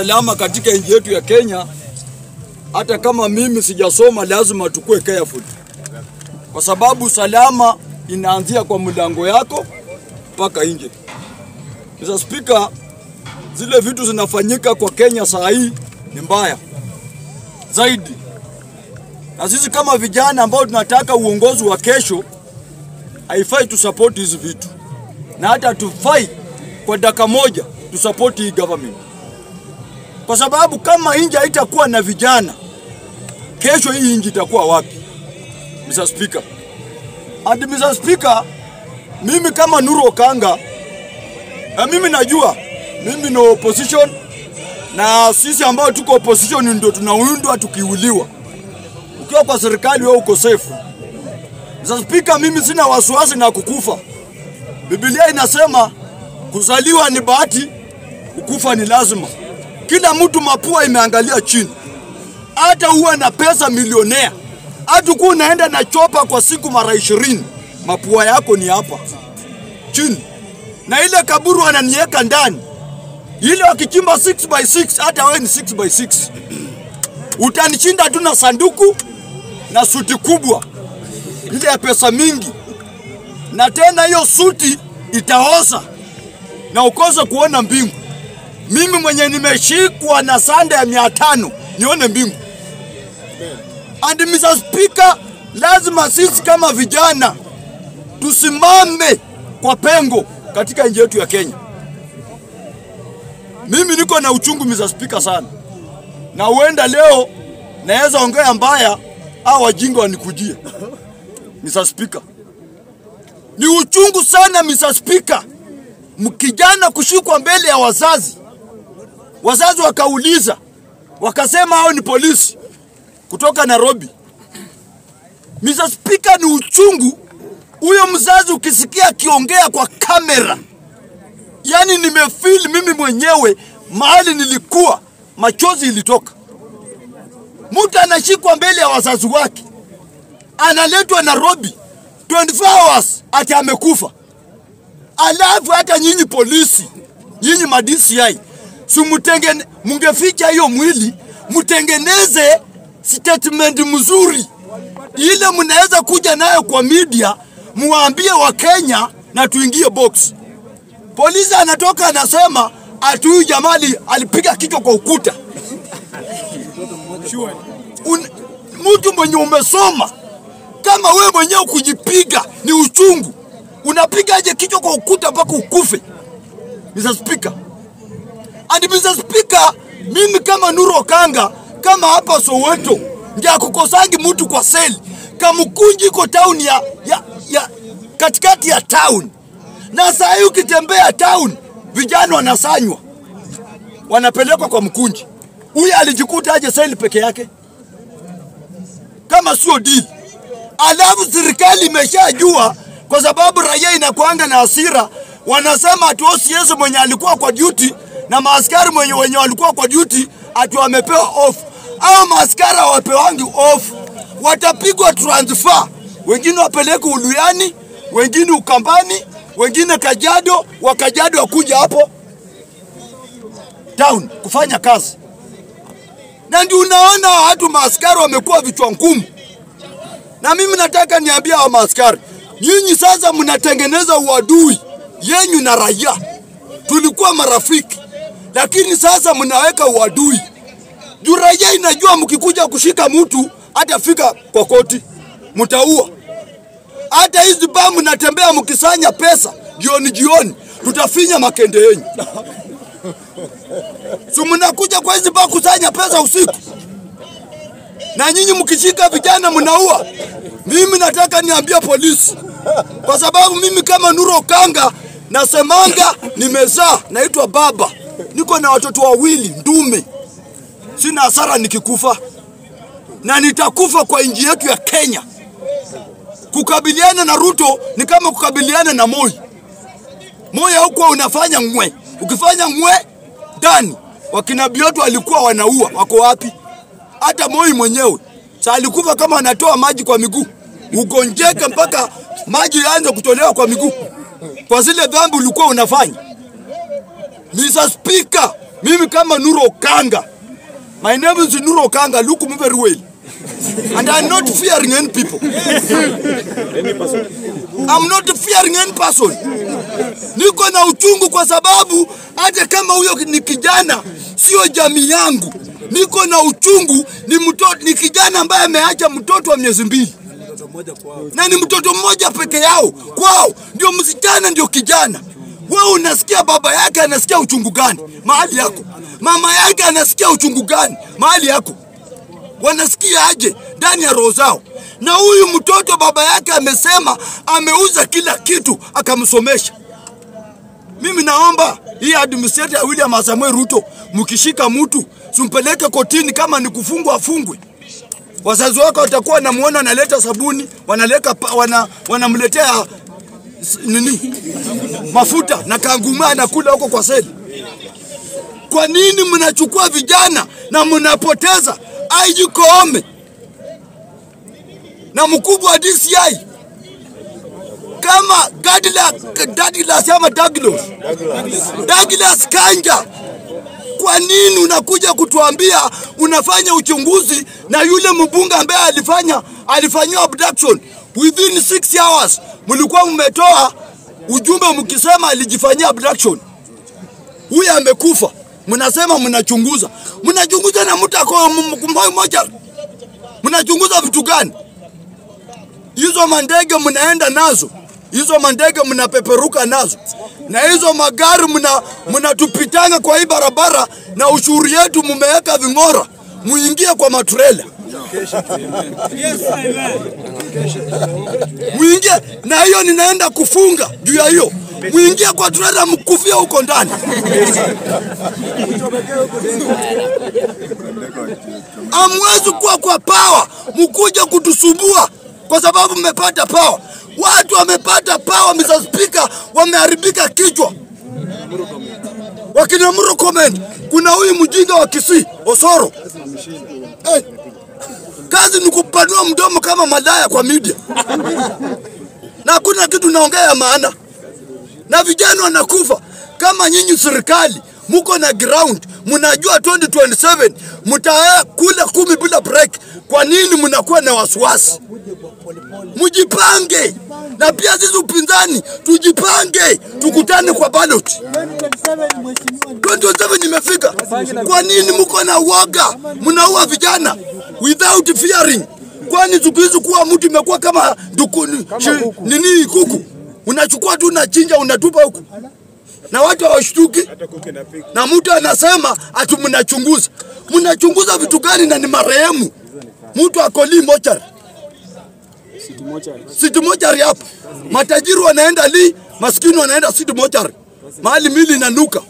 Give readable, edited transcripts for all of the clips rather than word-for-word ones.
Usalama katika nchi yetu ya Kenya, hata kama mimi sijasoma, lazima tukue careful, kwa sababu salama inaanzia kwa mlango yako mpaka nje. Mr. Speaker, zile vitu zinafanyika kwa Kenya saa hii ni mbaya zaidi, na sisi kama vijana ambao tunataka uongozi wa kesho, haifai tusupport hizi vitu, na hata tufai kwa dakika moja tusupport hii government, kwa sababu kama nchi haitakuwa na vijana, kesho hii nchi itakuwa wapi? Mr. Speaker. And Mr. Speaker, mimi kama Nuru Okanga, mimi najua mimi ni opposition, na sisi ambao tuko opposition ndio tunaundwa tukiuliwa. Ukiwa kwa serikali wewe uko safe. Mr. Speaker, mimi sina wasiwasi na kukufa. Biblia inasema kuzaliwa ni bahati, kukufa ni lazima. Kila mtu mapua imeangalia chini. Hata uwe na pesa milionea, hata ukiwa unaenda na chopa kwa siku mara 20, mapua yako ni hapa chini. Na ile kaburu wananiweka ndani, ile wakichimba 6x6, hata wewe ni 6x6. Utanishinda tu na sanduku na suti kubwa ile ya pesa mingi, na tena hiyo suti itaoza na ukose kuona mbingu. Mimi mwenye nimeshikwa na sanda ya 500 nione mbingu. And Mr. Speaker, lazima sisi kama vijana tusimame kwa pengo katika nchi yetu ya Kenya. Mimi niko na uchungu Mr. Speaker sana, na huenda leo naweza ongea mbaya au wajinga wanikujie. Mr. Speaker, ni uchungu sana Mr. Speaker, mkijana kushikwa mbele ya wazazi. Wazazi wakauliza, wakasema hao ni polisi kutoka Nairobi. Mr. Speaker, ni uchungu huyo mzazi ukisikia akiongea kwa kamera. Yani nimefeel mimi mwenyewe mahali nilikuwa, machozi ilitoka. Mtu anashikwa mbele ya wazazi wake, analetwa Nairobi 24 hours ati amekufa. Alafu hata nyinyi polisi, nyinyi ma DCI, si mungeficha hiyo mwili, mtengeneze statement mzuri ile mnaweza kuja nayo kwa media, muambie wa Kenya na tuingie box. Polisi anatoka anasema ati huyu jamaa alipiga kichwa kwa ukuta. Mtu mwenye umesoma kama wewe mwenyewe kujipiga ni uchungu, unapigaje kichwa kwa ukuta mpaka ukufe? Mr. Speaker. And Mr. Speaker, mimi kama Nuru Okanga, kama hapa Soweto, ndio kukosangi mtu kwa seli. Kamukunji iko town ya katikati ya town. Na saa hii ukitembea town, vijana wanasanywa, wanapelekwa kwa Mkunji. Huyu alijikuta aje seli peke yake kama sio deal? Alafu serikali imeshajua, kwa sababu raia inakuanga na hasira, wanasema ati OCS mwenye alikuwa kwa duty na maaskari mwenye wenye walikuwa kwa duty ati wamepewa off. Hao maaskari hawapewangi off, watapigwa transfer. Wengine wapeleke Uluyani, wengine Ukambani, wengine Kajiado, Wakajado wakuja hapo town kufanya kazi. Na ndio unaona watu maaskari wamekuwa vichwa ngumu. Na mimi nataka niambie hao maaskari, nyinyi sasa mnatengeneza uadui yenyu na raia. Tulikuwa marafiki, lakini sasa mnaweka uadui. Juu raia inajua mkikuja kushika mtu hatafika kwa koti, mtaua. Hata hizi baa mnatembea mkisanya pesa jioni jioni, tutafinya makende yenyu. So mnakuja kwa hizi baa kusanya pesa usiku, na nyinyi mkishika vijana mnaua. Mimi nataka niambie polisi, kwa sababu mimi kama Nuru Okanga nasemanga nimezaa, naitwa baba, niko na watoto wawili ndume. Sina hasara nikikufa, na nitakufa kwa nchi yetu ya Kenya. Kukabiliana na Ruto ni kama kukabiliana na Moi. Moi huko unafanya ngwe, ukifanya ngwe ndani, wakina Bioto walikuwa wanaua, wako wapi? Hata Moi mwenyewe sa alikufa kama anatoa maji kwa miguu, ugonjeke mpaka maji yaanze kutolewa kwa miguu kwa zile dhambi ulikuwa unafanya. Mr. Speaker, Mimi kama Nuru Okanga, my name is Nuru Okanga, look me very well. And I'm not fearing any people. I'm not fearing any person. Niko na uchungu kwa sababu hata kama huyo ni kijana sio jamii yangu. Niko na uchungu, ni mtoto, ni kijana ambaye ameacha mtoto wa miezi 2. Na ni mtoto mmoja peke yao kwao, ndio msichana ndio kijana. Wewe unasikia baba yake anasikia uchungu gani mahali yako? Mama yake anasikia uchungu gani mahali yako? Wanasikia aje ndani ya roho zao? Na huyu mtoto baba yake amesema ameuza kila kitu akamsomesha. Mimi naomba hii administrator ya William Samoei Ruto, mkishika mtu simpeleke kotini, kama ni kufungwa afungwe. Wazazi wako watakuwa wanamuona analeta sabuni, wanaleka wanamletea nini? Mafuta na kanguma anakula huko kwa seli. Kwa nini mnachukua vijana na mnapoteza? IG Koome na mkubwa wa DCI kama Douglas ama Douglas Kanja, kwa nini unakuja kutuambia unafanya uchunguzi na yule mbunge ambaye alifanyiwa abduction within 6 hours? Mlikuwa mmetoa ujumbe mkisema alijifanyia abduction, huyu amekufa. Mnasema mnachunguza. Mnachunguza na mtu ako mmoja. Mnachunguza vitu gani? Hizo mandege mnaenda nazo, hizo mandege mnapeperuka nazo, na hizo magari mnatupitanga kwa hii barabara, na ushuru yetu mmeweka vingora, muingie kwa matrela. Muingie, na hiyo ninaenda kufunga juu ya hiyo. Muingie kwa trela mkufia huko ndani. Hamwezi kuwa kwa power mkuja kutusumbua kwa sababu mmepata power. Watu wamepata power, Mr. Speaker, wameharibika kichwa. Wakina Murkomen, kuna huyu mjinga wa Kisii, Osoro. Kazi ni kupanua mdomo kama malaya kwa media. Na hakuna kitu naongea ya maana. Na vijana wanakufa. Kama nyinyi serikali muko na ground, mnajua 2027 mtakula 10 bila break. Kwa nini mnakuwa na wasiwasi? Mjipange. Na pia sisi upinzani tujipange, tukutane kwa ballot. 2027 imefika. Kwa nini mko na uoga? Mnaua vijana without fearing. Kwani siku hizi kuwa mtu imekuwa kama nini kuku. Unachukua tu unachinja unatupa huku. Na watu hawashtuki. Na mtu anasema ati mnachunguza. Mnachunguza vitu gani na ni marehemu? Mtu akoli mochari. City mochari hapo. Matajiri wanaenda li, maskini wanaenda city mochari. Mahali mili inanuka.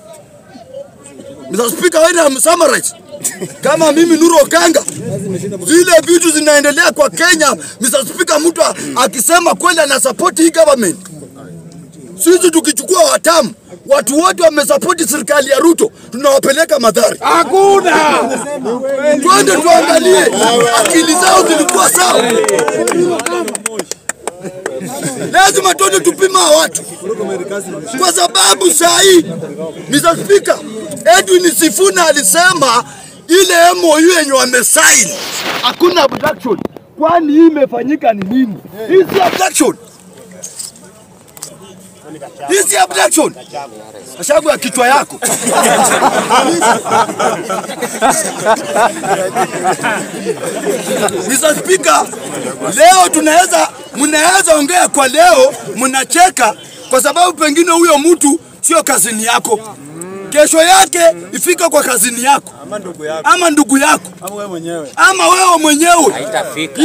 Mr. Speaker, when I'm summarize. Kama mimi Nuru Okanga, zile vitu zinaendelea kwa Kenya, Mr. Speaker, mtu akisema kweli ana support hii government. Sisi tukichukua watamu, watu wote wamesupport serikali ya Ruto, tunawapeleka madhari. Hakuna. Twende tuangalie akili zao zilikuwa sawa. Lazima twende tupima watu. Kwa sababu saa hii, Mr. Speaker, Edwin Sifuna alisema ile MOU yenye wamesign hakuna abduction. Kwani hii imefanyika ni nini? Hii si abduction. Hii si abduction. Ashagu ya kichwa yako. Mr. Speaker, leo tunaweza, mnaweza ongea kwa leo, mnacheka kwa sababu pengine huyo mtu sio kazini yako. Kesho yake ifika kwa kazini yako, ama ndugu yako, ama wewe mwenyewe. Haitafika.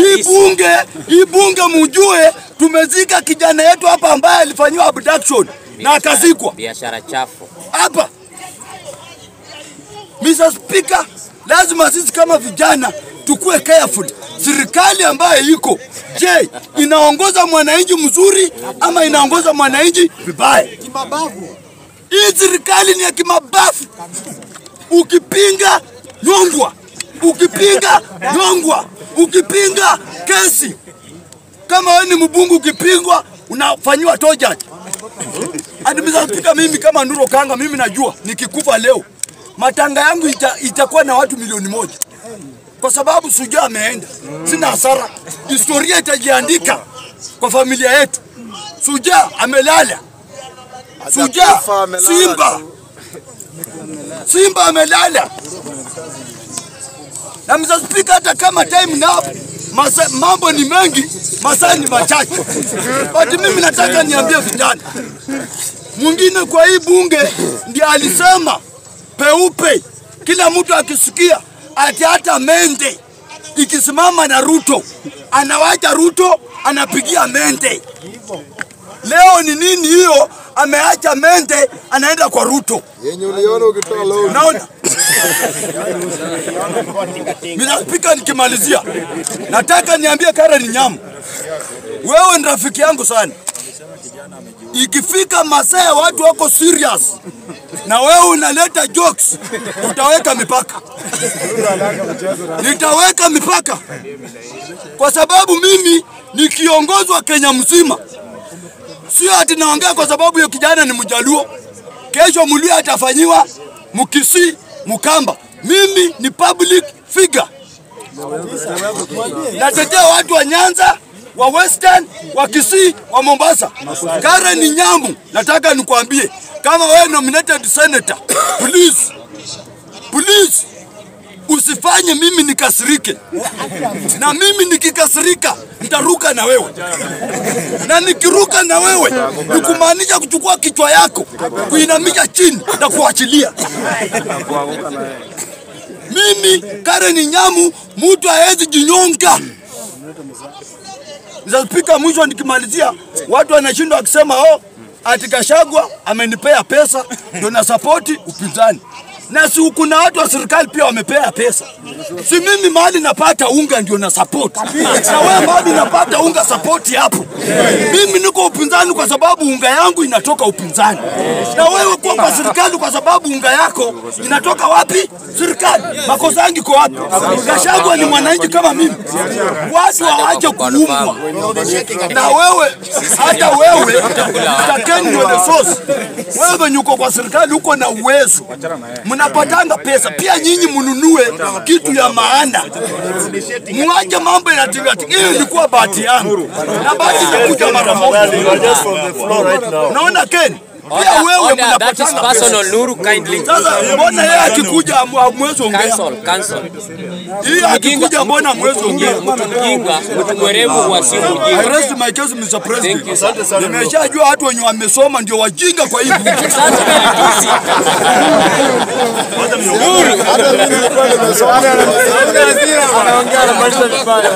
Hii bunge mjue tumezika kijana yetu hapa ambaye alifanyiwa abduction na akazikwa. Biashara chafu. Hapa. Mr. Speaker, lazima sisi kama vijana tukue careful. Serikali ambayo iko, je, inaongoza mwananchi mzuri ama inaongoza mwananchi vibaya? Kimabavu. Hii serikali ni ya kimabavu. Ukipinga nyongwa, ukipinga nyongwa, ukipinga kesi. Kama wewe ni mbunge ukipingwa unafanywa toja. And Mr. Speaker, mimi kama Nuru Okanga, mimi najua nikikufa leo Matanga yangu itakuwa na watu 1,000,000. Kwa sababu Shujaa ameenda. Sina hasara. Historia itajiandika kwa familia yetu. Shujaa amelala. Shujaa Simba. Simba amelala. Na Mr. Speaker, hata kama time now mambo ni mengi, masaa ni machache. But mimi nataka niambie vijana. Mwingine kwa hii bunge ndiye alisema peupe, kila mtu akisikia ati hata mende ikisimama na Ruto, anawacha Ruto anapigia mende. Leo ni nini hiyo? Ameacha mende anaenda kwa Ruto. Yenye uliona ukitoa loan. Unaona? Mr. Speaker, nikimalizia nataka niambie Karen Nyamu, wewe ni rafiki yangu sana. Ikifika masaa watu wako serious na wewe unaleta jokes, utaweka mipaka. Nitaweka mipaka. Kwa sababu mimi ni kiongozi wa Kenya mzima. Sio ati naongea kwa sababu hiyo kijana ni Mjaluo. Kesho Mluya atafanyiwa, Mkisii, Mkamba. Mimi ni public figure. Natetea watu wa Nyanza, wa Western, wa Kisii, wa Mombasa. Karen Nyamu, nataka nikwambie, kama wewe nominated senator, please, please usifanye mimi nikasirike. Na mimi nikikasirika nitaruka na wewe. Na nikiruka na wewe nikumaanisha kuchukua kichwa yako, kuinamisha chini na kuachilia. Mimi Karen Nyamu, mtu haezi jinyonga. Mr. Speaker, mwisho nikimalizia, watu wanashindwa wakisema oh, ati Gachagua amenipea pesa ndio na support upinzani. Na si kuna watu wa serikali pia wamepea pesa. Si mimi mahali napata unga ndio na support. Na wewe mahali unapata unga support hapo. Mimi niko upinzani kwa sababu unga yangu inatoka upinzani. Na wewe kwa kwa serikali kwa sababu unga yako inatoka wapi? Serikali. Makosa yangu iko wapi? Gachagua ni mwananchi kama mimi. Watu waache kuumwa. Na wewe, hata wewe Mr. the source. Wewe nyuko kwa serikali uko na uwezo. Mnapatanga pesa pia nyinyi mnunue kitu ya maana. Mwache mambo yanatingatinga. Hiyo ilikuwa bahati yangu. Na bahati inakuja mara moja. Unaona Ken? Pia wewe mnapatanga pesa. Sasa mbona yeye akikuja hamwezi ongea? Cancel. Yeye akikuja mbona hamwezi ongea? Mtu mjinga, mtu mwerevu wa si mjinga. I rest my case, Mr. President. Nimeshajua watu wenye wamesoma ndio wajinga kwa hii bunge. Sasa nilitusi. Nuru. Hata mimi nilikuwa nimesoma. Anaongea na maisha vibaya.